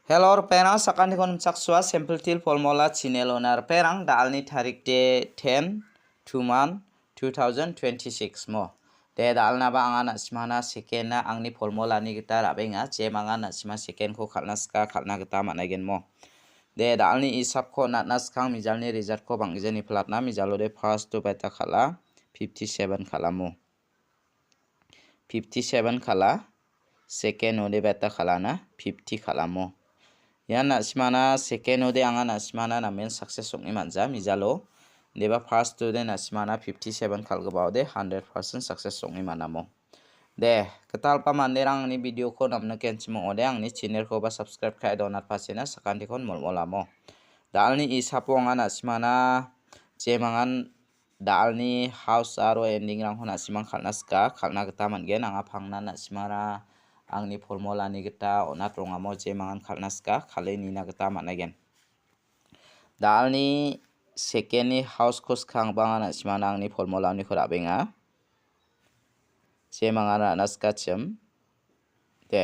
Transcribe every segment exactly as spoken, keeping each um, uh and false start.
Hello, ripengrang, sakantikon nimchaksua, Simple Teer Formula channel-ona ripengrang, da·alni tarik de ten, two month, two thousand twenty-six mo. De, da·alnaba anga na·simana second-na angni formula-ni gita ra·benga, jemangan na·sima second-ko kal·na sika, kal·na gita man·aigen mo. De, da·alni isapko natna skang mijalni result-ko bang·gijani platna, mijalo de first-o beta kal·a, fifty-seven kal·amo. Fifty-seven kal·a, second-o de beta kal·ana, fifty kal·amo. Ian na·simana second-o de anga na·simana namen success ong·e man·ja, mijalo. Deba first-o de na·simana fifty-seven kal·gipao de hundred percent success ong·e man·amo. De, gitalpa manderang angni video-ko namnikenchim ong·ode, angni channel-koba subscribe ka·e donatpachina sakantikon molmolamo. Da·alni isapo anga na·simana jemangan da·alni house aro ending-rangko na·simang kal·na sika, kal·na gita man·gen. Anga pangna na·simara angni formula-ni gita on·atrongamo jemangan kal·na sika, kal·e nina gita man·aigen. Da·alni second-ni house-ko skangba anga na·simana angni formula-oniko ra·benga. Jemangan ra·na sikachim. De,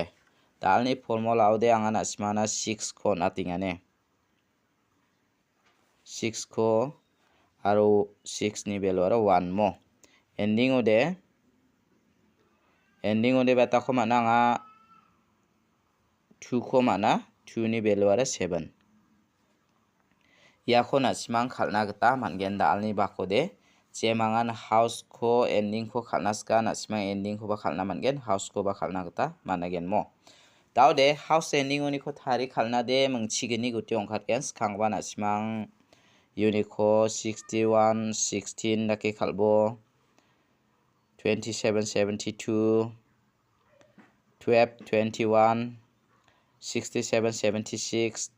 da·alni formula-ode anga na·simana six-ko on·atengane. Six-ko aro six-ni value aro one mo. Ending-ode, ending-ode betako man·a anga two-ko man·a, two-ni value aro seven. Iako na·simang kal·na gita man·gen da·alni bakode. Jemangan house-ko ending-ko kal·na sika, na·simang ending-koba kal·na man·gen, house-koba kal·na gita man·agen mo. Da·ode house ending-oniko tari kal·na de mingchigni guti ong·katgen, skangba na·simang uniko sixty-one, sixteen dake kal·bo, twenty-seven, seventy-two, twelve, twenty-one, sixty-seven, seventy-six,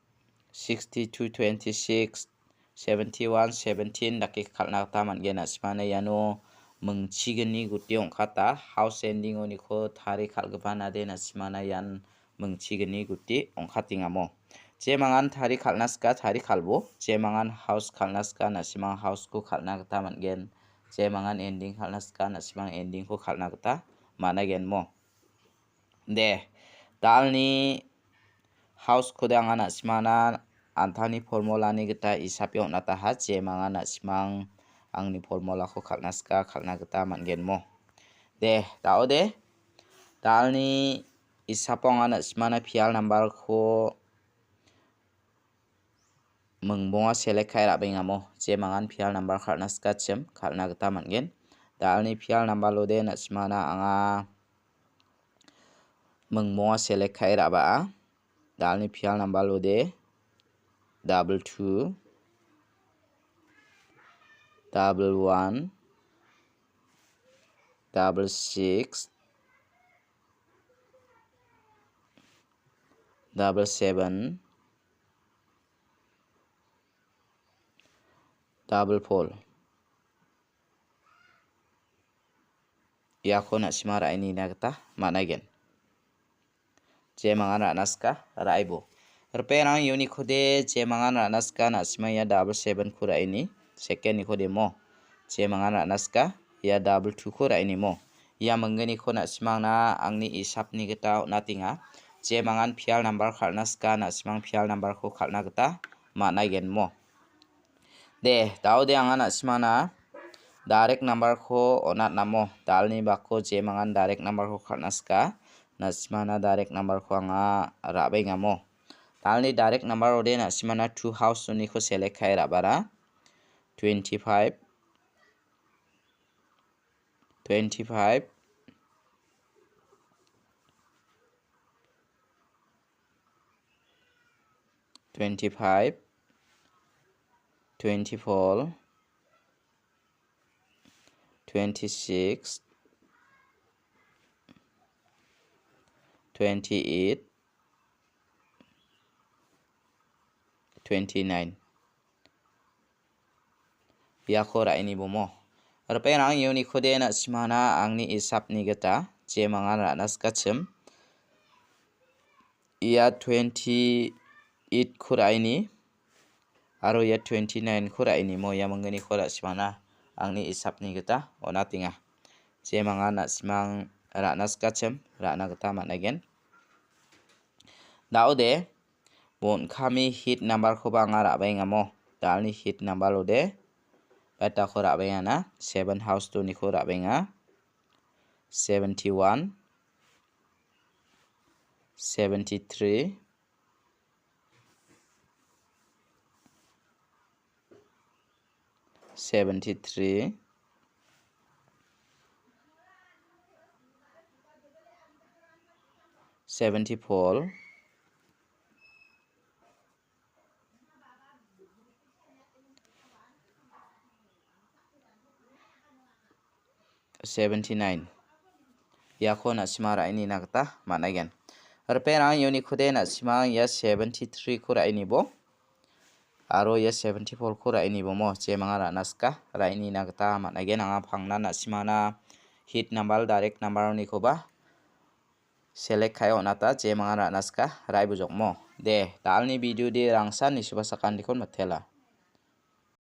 sixty-two, twenty-six, seventy-one, seventeen dake kal·na gita man·gen. Na·simana iano mingchigni guti ong·kata. House ending-oniko tari kal·gipa nade na·simana ian mingchigni guti ong·katengamo. Jemangan tari kal·na sika, tari kalbo. Jemangan house kal·na sika, na·simang house-ko kal·na gita man·gen. Jemangan ending kal·na sika, na·simang ending-ko kal·na gita man·agenmo. De, da·alni house-kode anga na·simana antangni formula-ni gita isape on·ataha, jemangan na·simang angni formula-ko kal·na sika, kal·na gita man·genmo. De, da·ode, da·alni isapo anga na·simana pial number-ko mingbonga select ka·e ra·bengamo, jemangan pial number kal·na sikachim, kal·na gita man·gen. Da·alni pial number-ode na·simana anga mingbonga select ka·e ra·baa. Da·alni pial number-ode double two, double one, double six, double seven, double four. Iako na·sima ra·e nina gita man·aigen. Jemangan ra·na sika, ra·aibo. Ripengrang uniko de jemangan ra·na sika, na·sima ia double seven-ko ra·e ni. Second-niko de mo. Jemangan ra·na sika, ia double two-ko ra·e ni mo. Ia minggniko na·simangna angni isapni gita on·atenga. Jemangan pial number kal·na sika, na·simang pial number-ko kal·na gita man·aigen mo. De, da·ode anga na·simana direct number-ko on·atnamo. Da·alni bako jemangan direct number-ko kal·na sika. Na·simana direct number-ko anga ra·bengamo. Da·alni direct number-ode na·simana two house-oniko select ka·e ra·bara. Twenty-five, twenty-five, twenty-five, twenty-four, twenty-six, twenty-eight, twenty-nine. Iako ra·e ni bomo. Ripengrang uniko de na·simana angni isapni gita jemangan ra·na sikachim. Ia twenty-eight-ko ra·e ni aro ia twenty-nine-ko ra·e ni mo, ia minggniko na·simana angni isapni gita on·atenga. Jemangan na·simang ra·na sikachim, ra·na gita man·aigen. Da·ode, Bon·kami hit number-koba anga ra·baengamo. Dalni hit number-ode. Betako ra·baengana. Seven house two-niko ra·baenga. Seventy-one, seventy-three, seventy-three, seventy-four, seventy-nine. Iako na·sima ra·enina gita man·aigen. Ripengrang, iunikode na·sima ia seventy-three-ko ra·enibo. Aro ia seventy-four-ko ra·enibomo. Jemanga ra·na sika, ra·enina gita man·aigen. Anga pangna na·simana hit number, direct number-onikoba select ka·e on·ata, jemanga ra·na sika, ra·e bujokmo. De, dalni video de rangsan nisuba sakantikon matela.